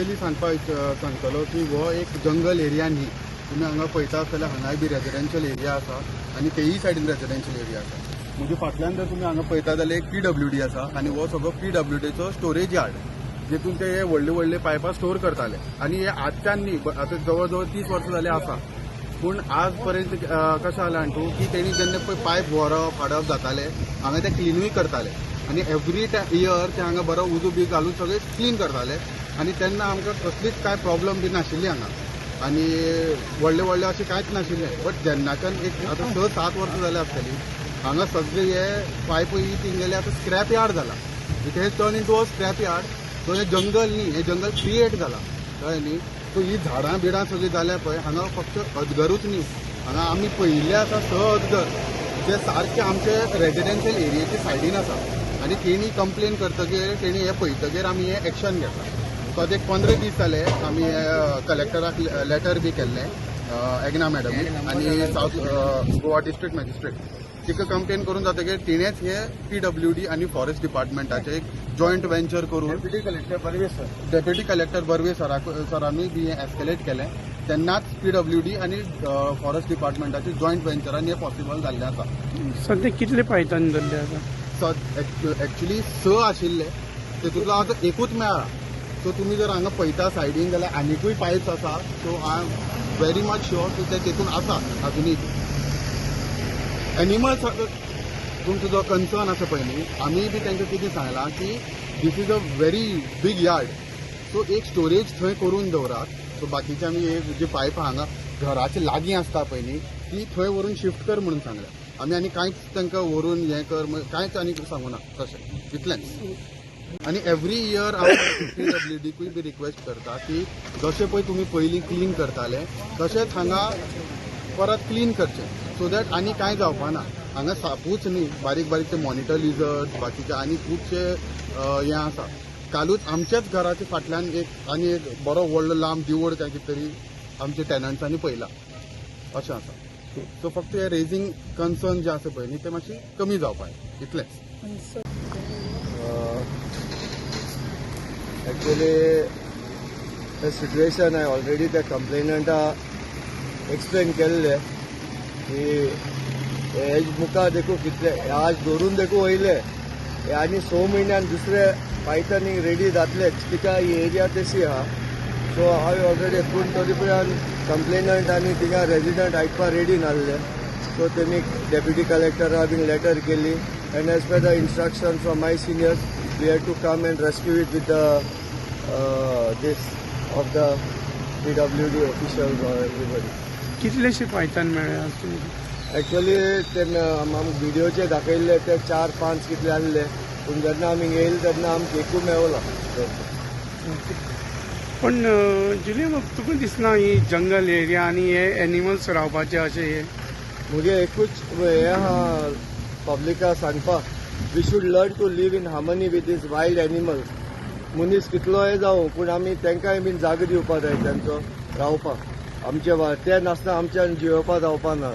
पयलीं सांगपाक सांगतलो की हो एक जंगल एरिया न्ही. तुमी हांगा पळयता आसतले, हांगाय बी रेजिडेन्शियल एरिया आसा आनी तेयी सायडीन रेजिडेन्शियल एरिया आसा. म्हज्या फाटल्यान जर तुमी हांगा पळयता जाल्यार एक पीडब्ल्यूडी आसा आनी हो सगळो पीडब्ल्यूडीचो स्टोरेज यार्ड, जितून ते हे व्हडले व्हडले पायपां स्टोर करताले. आनी हे आजच्यान न्ही, आतां जवळ जवळ 30 वर्सां जाली आसा. पूण आज पर्यंत कशें जालें जाण तूं की तेणी जेन्ना पळय पायप व्हरप हाडप जाताले, हांगा ते क्लिनूय करताले आनी एवरी इयर ते हांगा बरो उजो बी घालून सगळें क्लीन करताले आनी तेन्ना आमकां कसलीच कांय प्रॉब्लम बी नाशिल्ली हांगा आनी व्हडले व्हडले अशें कांयच नाशिल्लें. बट जेन्नाच्यान एक आतां 6-7 वर्सां जाली आसतली, हांगा सगळे हे पायप ही तेंगेले आतां स्क्रॅप यार्ड जाला. It has turn into a scrap yard. So हें जंगल न्ही, हें जंगल क्रिएट जाला, कळ्ळें न्ही? सो ही झाडां बिडां सगळीं जाल्या पळय, हांगा फक्त अजगरूच न्ही, हांगा आमी पळयिल्ले आसा स अजगर जे सारके आमचे रेजिडेन्शियल एरियेच्या सायडीन आसा. आनी तेणी कंप्लेन करतगीर, तेणी हें पळयतगीर आमी हें एक्शन घेतलां. सो आतां एक 15 दीस जाले, आमी कलेक्टराक लेटर बी केल्लें, एग्ना मॅडमीक आनी सावथ गोवा डिस्ट्रिक्ट मॅजिस्ट्रेट तिका कंप्लेन करून जातकीर तिणेच हे पीडब्ल्यूडी आनी फॉरेस्ट डिपार्टमेंटाचे एक जॉयंट वेंचर करून deputy collector Barve sir. Deputy collector Barve सरांनी बी हें एस्केलेट केलें. तेन्नाच पीडब्ल्यूडी आनी फॉरेस्ट डिपार्टमेंटाचे जॉयंट वेंचरान हें पॉसिबल जाल्लें आसा. सध्या कितले पायतान धरले आतां? एक्च्युली स आशिल्ले, तेतूंतलो आतां एकूच मेळ्ळा. सो तुमी जर हांगा पळयता सायडीन जाल्यार आनिकूय पायप्स आसा. So I am very much sure की ते तेतून आसा अजुनूय एनिमल्स. तुमचो जो कन्सर्न आसा पळय न्ही, आमी बी तांकां कितें सांगलां की this is a very big yard, so एक स्टोरेज थंय करून दवरात. सो बाकीचे आमी एक जी पायपां हांगा घराचे लागीं आसता पळय न्ही, ती थंय व्हरून शिफ्ट कर म्हणून सांगल्या आमी. आनी कांयच तांकां व्हरून हें कर कांयच आनी सांगूना तशें, इतलेंच. आनी एवरी इयर हांव पीडब्ल्यूडीकूय बी रिक्वेस्ट करता की जशें पळय तुमी पयलीं क्लीन करताले, तशेंच हांगा परत क्लीन करचें, सो that आनी कांय जावपा ना. हांगा सापूच न्ही, बारीक बारीक ते मॉनिटर लिजर्ड, बाकीचे आनी खुबशे हें आसा. कालूच आमच्याच घराच्या फाटल्यान एक आनी एक बरो व्हडलो लांब दिवड काय कितें तरी आमच्या टेनंट्सांनी पळयला, अशें आसा. सो फक्त हे रेजिंग कन्सर्न जे आसा पळय न्ही, ते मातशी कमी जावपाक जाय, इतलेंच. एक्चुअली the situation हांवें ऑलरेडी त्या कंप्लेनंटा एक्सप्लेन केल्ले की हे मुखार देखू कितले आज धरून देखू वयले हे आनी 6 म्हयन्यान दुसरे पायथानीक रेडी जातलेच, कित्याक ही एरिया तशी आहा. सो हांवें ऑलरेडी, पूण तरी पर्यंत कंप्लेनंट आनी थिंगा रेजिडंट आयकपा रेडी नासले. सो तेमी डेप्युटी कलेक्टरा बीन लेटर केली and as per the instruction from my seniors, we have to come and rescue it with the this of the PWD officials or everybody. कितलेशे पायतान मेळ्ळे आज तुमकां? एक्चुअली ते आमकां व्हिडिओचे दाखयल्ले ते चार पांच कितले आहले, पूण जेन्ना आमी येयले तेन्ना आमकां एकूय मेवला. पण जुलियो बाब, तुका दिसना ही जंगल एरिया आनी हे एनिमल्स रावपाचे अशें हे? मुगे एकूच हें आहा पब्लिका सांगपाक, we should learn to live in harmony with these wild animals. मनीस कितलोय जावं, पूण आमी तांकांय बीन जागो दिवपा जाय तांचो रावपाक. आमचे ते नासतना आमच्यान जियोवपा जावपा ना.